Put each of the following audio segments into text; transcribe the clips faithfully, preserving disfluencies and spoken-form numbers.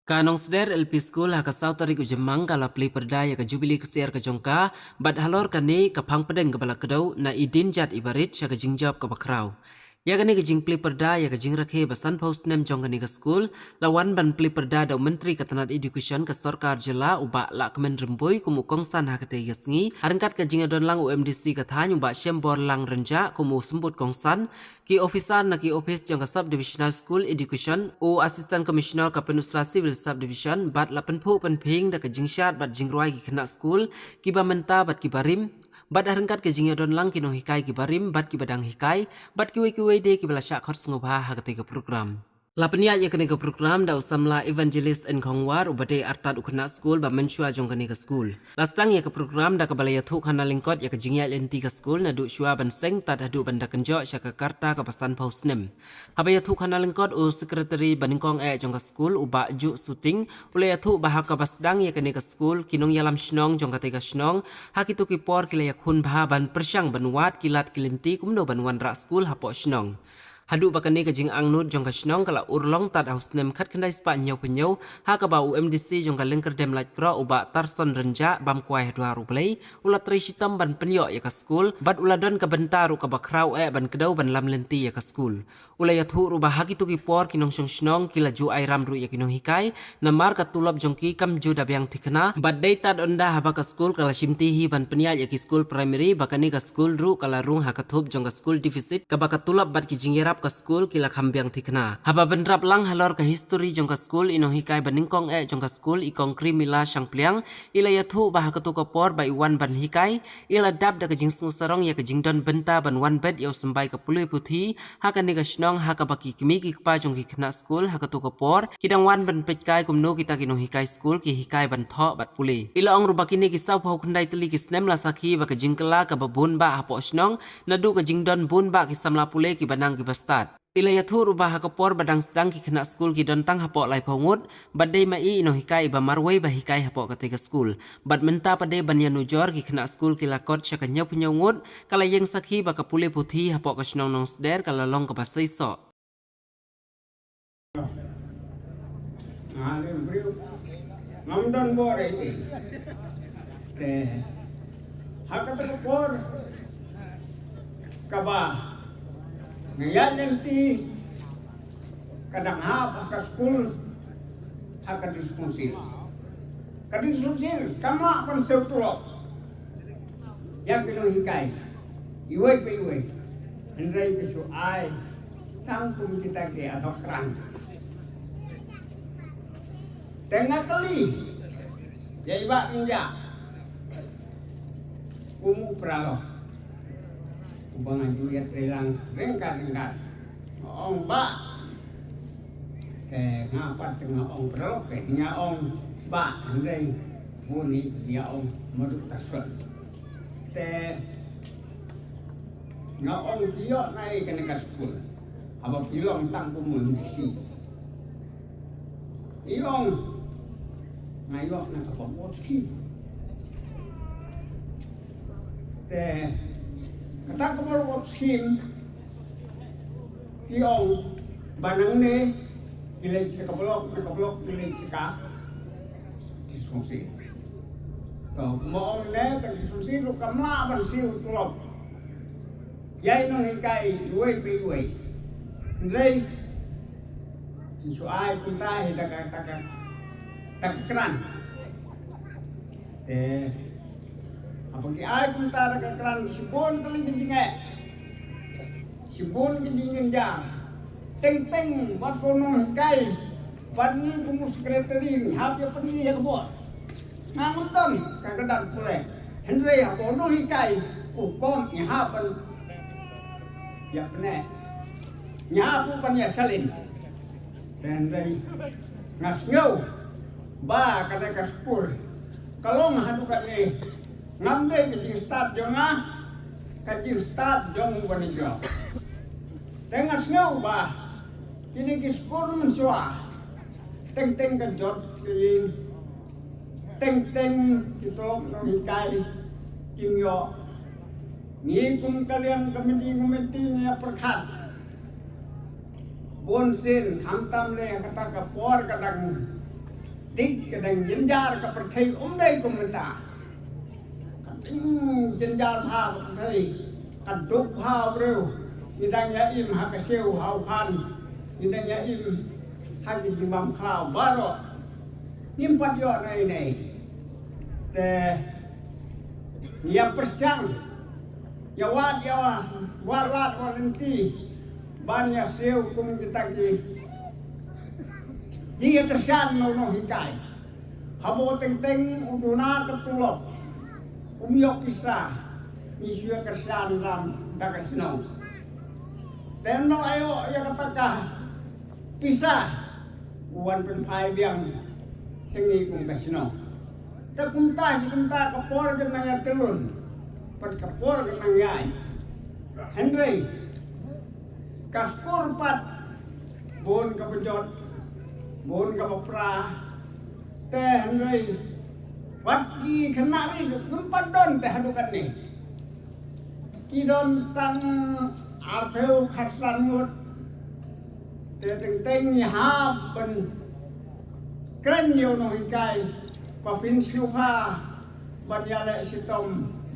Ka Nongsder L P School ha ka saw tarik u Jymmang ka la plie pyrda ïa ka jubili ksiar ka jong ka, bad halor kane ka phang pdeng kaba la kdew na i dienjat i barit sha ka jingjop kaba khraw. Ïa kane ka jingplie pyrda ïa ka jingrakhe ba sanphew snem jong kane ka skul, la wan ban plie pyrda da u Myntri ka tnat Education ka sorkar jylla u Bah Lahkmen Rymbui kum u kongsan ha katei ka sngi, ha ryngkat ka jingïadon lang u M D C ka thaiñ u Bah Shemborlang Rynjah kum u symbud kongsan, ki officer na ki office jong ka Sub Divisional School Education, u Assistant Commissioner ka Pynursla Civil Sub Division, bad la pynphuh pynphieng da ka jingshad bad jingrwai ki khynnah skul, kiba mynta bad kiba rim, bad ha ryngkat ka jingïadon lang ki nonghikai kiba rim, bad kiba dang hikai, bad kiwei kiwei de kiba la shah khot sngewbha ha katei ka program. La pynïaid ïa kane ka program da u samla Evangelist N Khongwar uba dei artat u khynnah skul ba mynshuwa jong kane ka skul. La sdang ïa ka program da kaba la ïathuh khana lyngkot ïa ka jingïaid lynti ka skul naduh shuwa ban seng tad haduh ban da kynjoh sha ka karta kaba sanphew snem. Haba ïathuh khana lyngkot u Secretary ba nyngkong eh jong ka skul u Bah Juh Suting, u la ïathuh ba ha kaba sdang ïa kane ka skul ki nongïalam shnong jong katei ka shnong ha kito ki por ki la ïakhun bha ban pyrshang ban wad ki lad ki lynti kumno ban wanrah skul hapoh shnong. Haduh ba kane ka jingangnud jong ka shnong ka la urlong tad ha u snem khatkhyndai spah hynñiewphew hynñiew, ha kaba u M D C jong ka Lyngkyrdem Laitkroh u Bah Tarson Rynjah bam kwai ha duwar U Blei, u la trei shitom ban pynïoh ïa ka skul, bad u la don ka bynta ruh kaba khraw eh ban kdew ban lam lynti ïa ka skul. U la ïathuh ruh ba ha kito ki por ki nongshong shnong ki la ju ai ram ruh ïa ki nonghikai, namar ka tulop jong ki kam ju da biang thikna, bad dei tad ynda haba ka skul ka la shimti hi ban pynïaid ïa ki skul primary, ba kane ka skul ruh ka la rung ha ka thup jong ka school deficit, kaba ka tulop bad ki jingïarap ka skul ki la kham biang thikna. Haba bynrap lang halor ka history jong ka skul, i nonghikai ba nyngkong eh jong ka skul, i Kong Krimila Shangpliang, i la ïathuh ba ha kato ka por ba i wan ban hikai, i la dap da ka jingsngewsarong ïa ka jingdon bynta ban wan bet ïa u symbai ka pule puthi ha kane ka shnong, ha kaba ki kmie ki kpa jong ki khynnah skul ha kato ka por ki dang wan ban peit kai kumno kita ki nonghikai skul ki hikai ban thoh bad pule. I la ong ruh ba kine ki sawphew khyndai tylli ki snem la sakhi ba ka jingkylla kaba bun bah hapoh shnong, naduh ka jingdon bun bah ki samla pule kiba nang kiba stad. I la ïathuh ruh ba ha ka por ba dang sdang ki khynnah skul ki don tang hapoh laiphew ngut, bad dei ma i i nonghikai iba marwei ba hikai hapoh katei ka skul. Bad mynta pat de ban ïanujor ki khynnah skul ki la kot sha ka hynñiewphew hynñiew ngut, ka la ïeng sakhi ba ka pule puthi hapoh ka shnong Nongsder ka la long kaba seisoh. Nga leh briew ngam don bor ei ei. Te ha kata ka por kaba nga ïaid lynti ka dang hap ha ka skul, ha ka district council. Ka district council kam lah ban siew tulop ïa ki nonghikai iwei pa iwei. Hynrei ka shu ai tang kum kita ki ad hoc grant. Te nga kylli ïa i Bah Rynjah, kum u paralok uba nga ju ïatrei lang ryngkat ryngkat, nga ong Bah, te nga pat te nga ong paralok, te nga ong Bah, hynrei bun hi nga ong Madu Tarson. Te nga ong phi ïoh na ei kane ka skul haba phi long tang kum u M D C? I ong nga ïoh na ka Commonwealth Scheme. Te kata ka Commonwealth Scheme ki ong ba nangne ki leit sha ka block, na ka block ki leit sha ka district council. To kumba ong ne ka district council ruh kam lah ban siew tulop ïa i nonghikai iwei pa iwei. Hynrei ki shu ai kumta hi da ka, da ka, da ka grant. Te haba ki ai kumta da ka grant, shibun tylli ki jingeh, shibun ki jingjynjar. Teng teng wat ko nonghikai, wat ngi kum u secretary ngi hap ïa pyni ïa ka bor. Nga ngam don ka kyrdan pule, hynrei haba u nonghikai u pom ngi hap ban ïa pynneh, ngi hap ruh ban ïa salin. Te hynrei nga sngew ba kane ka skul ka long haduh katne ngam dei ka jingstad jong nga, ka jingstad jong u manager. Te nga sngew ba kine ki skul mynshuwa teng teng ka jot ka ïing, teng teng ki tulop nonghikai kim ïoh. Ngi kum ka liang ka myndi ngi mynti ngi ïa pyrkhat. Bun sien khamtam lei ha kata ka por ka dang Dik ka dang jynjar ka pyrthei um dei kum mynta. Ka dang jynjar bha ka pyrthei. Ka duk bha u briew. Ngi dang ïa im ha ka siew ha u phan. Ngi dang ïa im ha ki jingbam khlaw baroh. Ngim pat ïoh nei nei. Te ïa pyrshang, ïa wad, ïa wad lad wad lynti ban ïa siew kum kita ki jingïakyrshan nonghikai. Haba teng teng u duna ka tulop, um ïoh pisa, ngi shu ïakyrshan ram da ka shnong. Te ynda la ïoh ïa kata ka pisa, u wan pynphai biang sha ngi kum ka shnong. Te kumta shi kumta ka por ka nang ïa tylun, pat ka por ka nang ïaid. Hynrei ka skur pat bun kaba jot, bun kaba pra. Te hynrei wat ki khynnah ri kim pat don te haduh katne. Ki don tang arphew khatsan ngut. Te teng teng ngi hap ban kren ïa u nonghikai ba phin sngewbha ban ïaleh shitom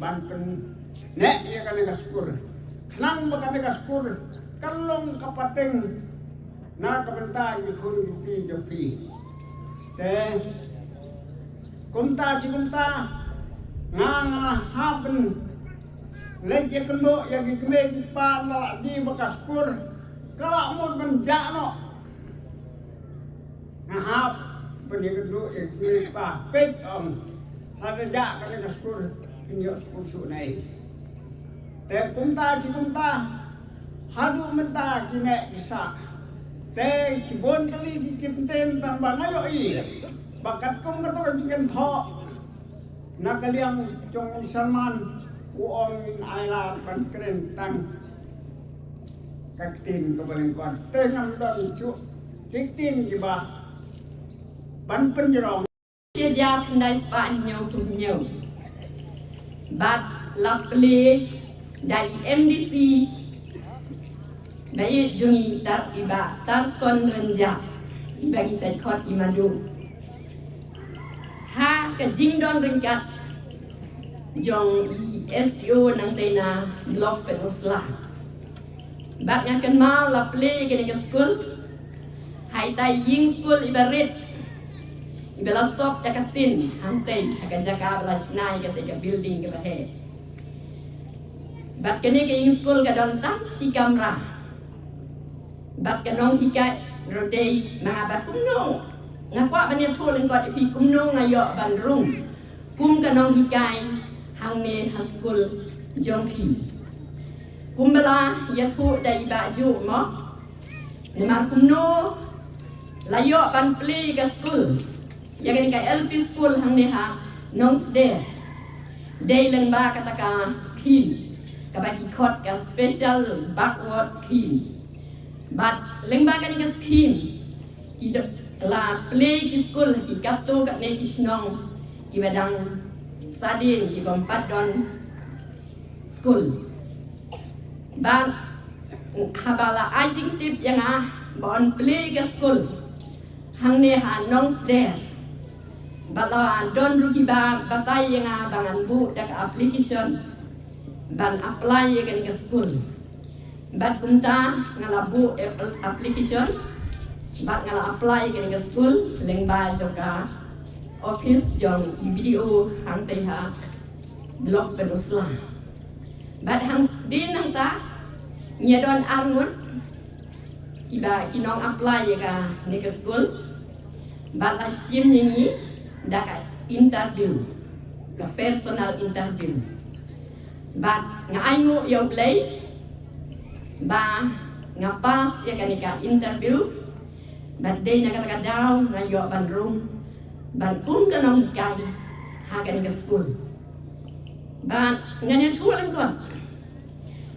ban pynneh ïa kane ka skur. Khnang ba kane ka skur kan long ka pateng na ka bynta ki khun ki kti jong phi. Te kumta shi kumta nga nga hap ban leit ïakynduh ïa ki kmie ki kpa, la ji ba ka skur ka la mut ban jah noh. Nga hap ban ïakynduh ïa ki kmie ki kpa, peit ong, lada jah kane ka skur, kin ïoh skur shuh nei. Te kumta shi kumta haduh mynta ki neh ki sah. Te shibun tylli ki kyntien tang ba nga ïohi ba katkum kato ka jingkynthoh na ka liang jong u Salman, u ong in ai la ban kren tang ka ktien kaba lyngkot. Te ngam don shuh ki ktien kiba ban pynjrong. Shi hajar khyndai spah hynñiew phew hynñiew. Bad la plie da i M D C ba ïeit jong i, tar i Bah Tarson Rynjah, i ba ngi sa khot i Madu, ha ka jingdon ryngkat jong i S D O nangtei na Block Pynursla. Bad nga kynmaw la plie ïa kane ka skul ha ita i ïing skul iba rit, iba la sop da ka tin hangtei ha ka jaka ba la shna ïa katei ka building kaba heh. Bad kane ka ïing skul ka don tang shi kamra. Bad ka nonghikai ruh dei ma nga. Bad kumno, nga kwah ban ïathuh lyngkot ïa phi kumno nga ïoh ban rung kum ka nonghikai hangne ha skul jong phi. Kumba la ïathuh da i Bah Juh mo, namar kumno la ïoh ban plie ka skul, ïa kane ka L P skul hangne ha Nongsder, dei lyngba kata ka skhim kaba ki khot ka Special Backward Scheme. Bad lyngba kane ka skhim ki do-, la plie ki skul ha ki katto katne ki shnong kiba dang sadien, kibym pat don skul. Bad haba la ai jingtip ïa nga ba yn plie ka skul hangne ha Nongsder, bad la don ruh kiba batai ïa nga ba ngan buh da ka application ban apply ïa kane ka skul. Bad kumta nga la buh application bad nga la apply ïa kane ka skul lyngba jong ka office jong i B D O hangtei ha Block Pynursla. Bad hadien nangta ngi ïa don arngut kiba ki nong apply ïa kane ka skul. Bad la shim ïa ngi da ka interview, ka personal interview. Bad nga ainguh ïa U Blei ba nga pass ïa kane ka interview. Bad dei na kata ka daw nga ïoh ban rung ban kum ka nonghikai ha kane ka skul. Bad ngan ïathuh lyngkot.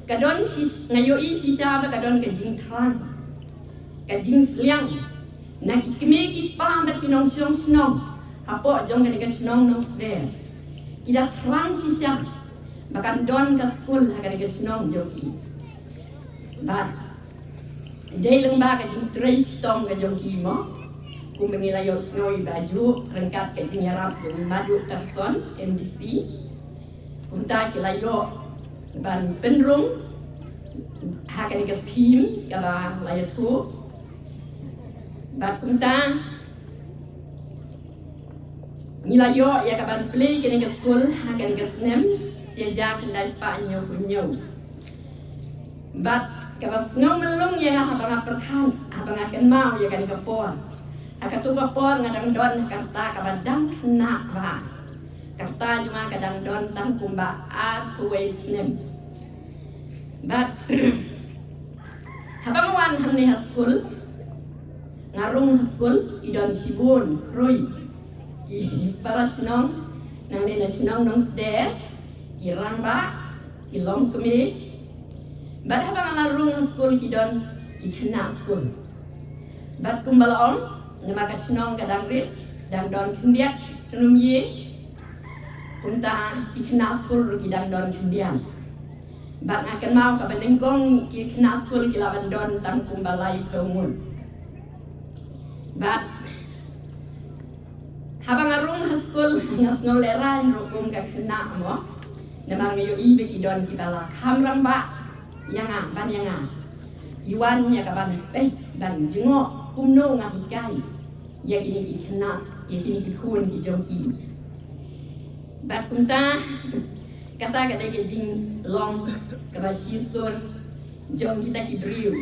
Ka don shi, nga ïohi shisha ba ka don ka jingthrang, ka jingsliang na ki kmie ki kpa bad ki nongshong shnong hapoh jong kane ka shnong Nongsder. Ki da thrang shisha ba kan don ka skul ha kane ka shnong jong ki. Bad dei lyngba ka jingtrei shitom ka jong ki mo, Kumba ngi la ïohsngew ïa ba ju ryngkat ka jingïarap jong Madu Terson, M D C. Kumta ki la ïoh ban pynrung ha kane ka skhim kaba la ïathuh. Bad kumta ngi la ïoh ïa ka ban plie kane ka skul ha kane ka snem, shi hajar khyndai spah hynñiew phew hynñiew. Bad kaba sngew mlung ïa nga haba nga pyrkhat, haba nga kynmaw ïa kane ka por. Ha kato ka por nga dang don ha ka rta kaba dang khynnah bha. Ka rta jong nga ka dang don tang kumba arphew wei snem. Bad haba nga wan hangne ha skul, nga rung ha skul, i don shibun, rui. I para shnong, nangne na shnong Nongsder, i rangbah, i longkmie. Bad haba nga la rung ha skul ki don ki khynnah skul. Bad kumba la ong, namar ka shnong ka dang rit, dang don khyndiat, kynrum ïing. Kumta ki khynnah skul ruh ki dang don khyndiat. Bad nga kynmaw kaba nyngkong ki khynnah skul ki la ban don tang kumba laiphew ngut. Bad haba nga rung ha skul nga sngew lehrain ruh kum ka khynnah mo. Namar nga ïohi ba ki don kiba la kham rangbah ïa nga, ban ïa nga. Ki wan ïa ka ban peit, ban jngoh kumno nga hikai ïa kine ki khynnah, ïa kine ki khun ki jong ki. Bad kumta, kata ka dei ka jinglong kaba shisur jong kita ki briew,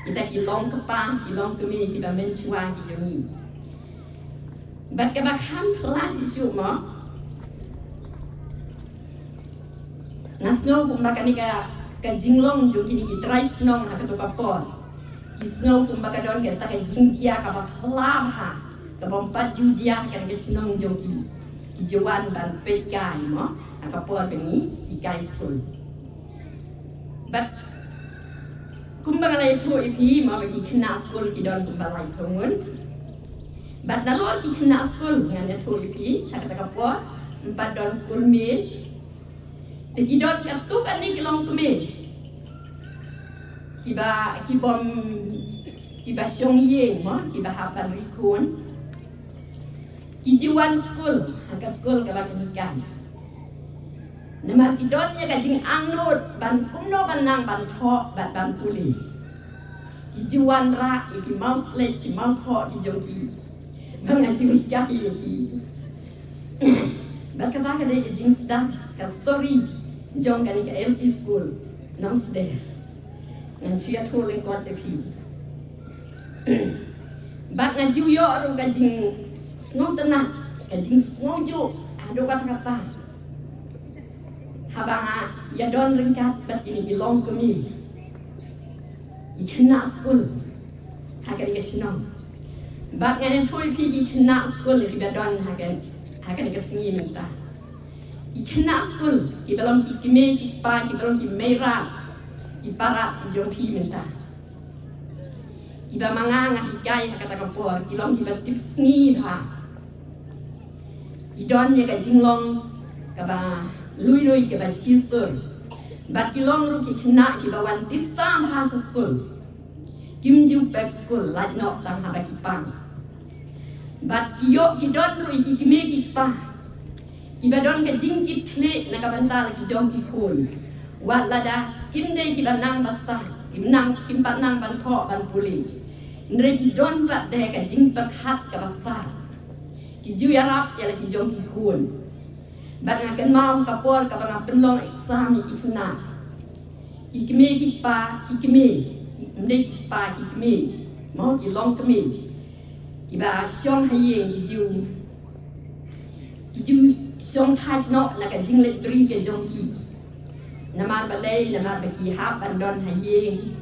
kita ki longkpa, ki longkmie, kiba mynshuwa ki jong ngi. Bad kaba kham phylla shuh shuh mo, nga sngew kumba kane ka, ka jinglong jong kine ki trai shnong ha kato ka por, ki sngew kumba ka don kata ka jingjia kaba phylla bha, kaba ym pat ju jia ha kane ka shnong jong ki. Ki ju wan ban peit kai mo, ha ka por ba ngi hikai skul. Bad kumba nga la ïathuh ïa phi mo, ba ki khynnah skul ki don kumba laiphew ngut. Bad nalor ki khynnah skul ngan ïathuh ïa phi, ha kata ka por ym pat don skul miet. Te ki don katto katne ki longkmie, kiba, ki bym, kiba shong ïing mo, kiba hap ban ri khun. Ki ju wan skul ha ka skul kaba ki hikai. Namar ki don ïa ka jingangnud ban kumno ban nang ban thoh bad ban pule. Ki ju wanrah ïa ki mawslet, ki mawthoh ki jong ki. Ba nga ju hikai ïa ki. Bad kata ka dei ka jingsdang, ka story jong kane ka L P school Nongsder. Ngan shu ïathuh lyngkot ïa phi. Bad nga ju ïoh ruh ka jingsngewtynnat, ka jingsngewjuh haduh katta katta, haba nga ïadon ryngkat bad kine ki longkmie, ki khynnah skul ha kane ka shnong. Bad ngan ïathuh ïa phi ki khynnah skul kiba don ha kane, ha kane ka sngi mynta. Ki khynnah skul kiba long ki kmie ki kpa, kiba long ki meirad, ki parad ki jong phi mynta, kiba ma nga nga hikai ha kata ka por, ki long kiba tipsngi bha. Ki don ïa ka jinglong kaba lui lui, kaba shisur. Bad ki long ruh ki khynnah kiba wan tista bha sha skul. Kim ju pep skul, lait noh tang haba ki pang. Bad ki ïoh, ki don ruh ïa ki kmie ki kpa kiba don ka jingkitkhlieh na ka bynta la ki jong ki khun. Wat lada kim dei kiba nang ba stad, kim nang, kim pat nang ban thoh ban pule, hynrei ki don pat de ka jingpyrkhat kaba stad. Ki ju ïarap ïa la ki jong ki khun. Bad nga kynmaw ka por kaba nga pynlong exam ïa ki khynnah, ki kmie ki kpa, ki kmie, ym dei ki kpa, ki kmie, mo, ki longkmie, kiba shong ha ïing, ki ju, ki ju shong thait noh na ka jingleit bri ka jong ki. Namar balei? Namar ba ki hap ban don ha ïing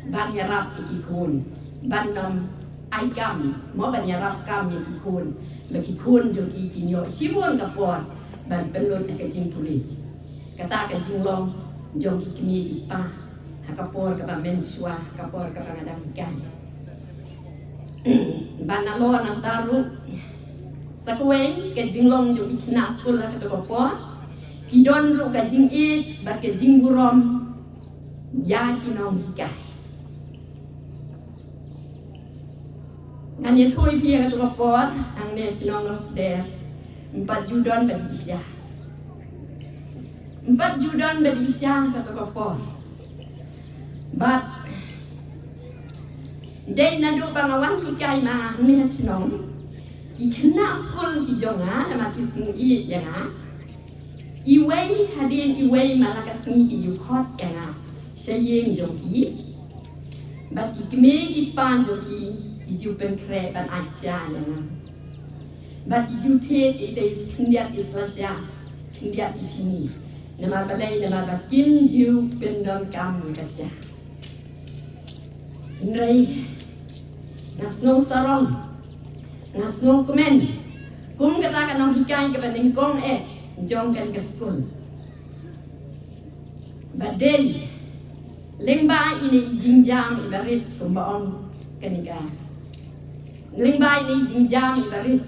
ban ïarap ïa ki khun, ban ym ai kam, mo, ban ïarap kam ïa ki khun, ba ki khun jong ki kin ïoh shibun ka por ban pynlut ha ka jingpule. Kata ka jinglong jong ki kmie ki kpa ha ka por kaba mynshuwa, ka por kaba nga dang hikai. Bad nalor nangta ruh, sa kawei ka jinglong jong ki khynnah skul ha kato ka por, ki don ruh ka jingïeit bad ka jingburom ïa ki nonghikai. Ngan ïathuh ïa phi ha kato ka por, hangne shnong Nongsder, ym pat ju don ba dih sha. Ym pat ju don ba dih sha ha kato ka por. Bad dei naduh ba nga wan hikai ma hangne ha shnong, ki khynnah skul ki jong nga, namar ki sngew ïeit ïa nga. Iwei hadien iwei man la ka sngi ki ju khot ïa nga sha ïing jong ki. Bad ki kmie ki kpa jong ki, ki ju pynkhreh ban ai sha ïa nga. Bad ki ju thied ïa i khyndiat i sla sha, khyndiat i shini. Namar balei? Namar ba kim ju pyndonkam ïa ka sha. Hynrei nga sngew sarong, nga sngew kmen kum kata ka nonghikai kaba nyngkong eh jong kane ka skul. Ba dei lyngba ine i jingjam iba rit, kumba ong kane ka, lyngba ine i jingjam iba rit,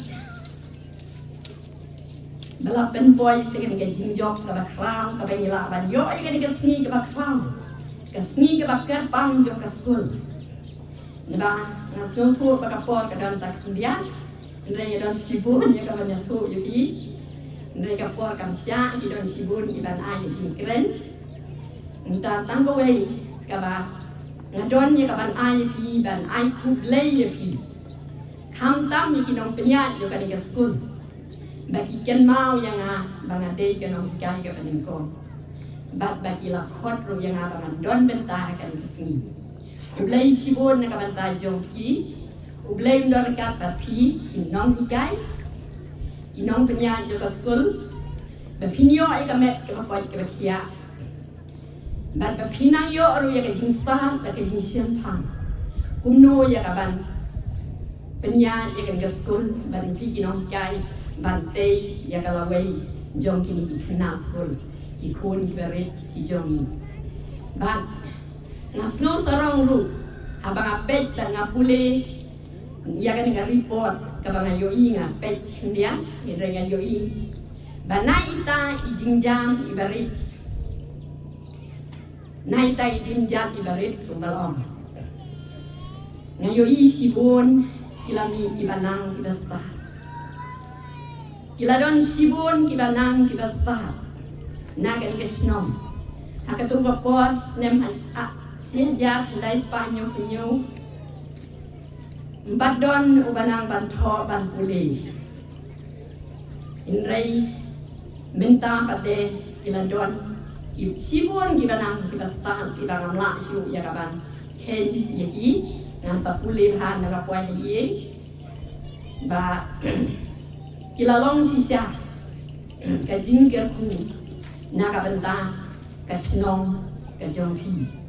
ba la pynpoi sha kane ka jingjop kaba khraw, kaba ngi lah ban ïoh ïa kane ka sngi kaba khraw, ka sngi kaba kyrpang jong ka skul. Naba nga sngewthuh ba ka por ka don tang khyndiat, hynrei nga don shibun ïa ka ban ïathuh ïa phi. Hynrei ka por kam shah, ki don shibun ki ban ai ka jingkren. Mynta tang kawei kaba nga don ïa ka ban ai ïa phi, ban ai khublei ïa phi, khamtam ïa ki nongpynïaid jong kane ka skul, ba ki kynmaw ïa nga ba nga dei ka nonghikai kaba nyngkong, bad ba ki la khot ruh ïa nga ba ngan don bynta ha kane ka sngi. Khublei shibun na ka bynta jong ki. U Blei un don ryngkat bad phi, ki nonghikai, ki nongpynïaid jong ka skul, ba phin ïoh ïa ka met kaba koit kaba khiah, bad ba phin nang ïoh ruh ïa ka jingstad bad ka jingshemphang kumno ïa ka ban pynïaid ïa kane ka skul, bad phi ki nonghikai ban tei ïa ka lawei jong kine ki khynnah skul, ki khun kiba rit ki jong ngi. Bad nga sngew sarong ruh haba nga peit bad nga pule ïa kane ka report kaba nga ïohi, nga peit khyndiat, hynrei nga ïohi ba na ita i jingjam iba rit, na ita i jingjam iba rit, kumba la ong, nga ïohi shibun ki la mih kiba nang kiba stad. Ki la don shibun kiba nang kiba stad na kane ka shnong. Ha kato ka por, snem ha, ah, shi hajar khyndai spah hynñiew phew hynñiew, ym pat don uba nang ban thoh ban pule. Hynrei mynta pat de ki la don ki shibun kiba nang kiba stad, kiba ngam lah shuh ïa ka ban kheiñ ïa ki. Ngan sa pule bha na ka poi ha ïing ba ki la long shisha ka jingkyrkhu na ka bynta ka shnong ka jong phi.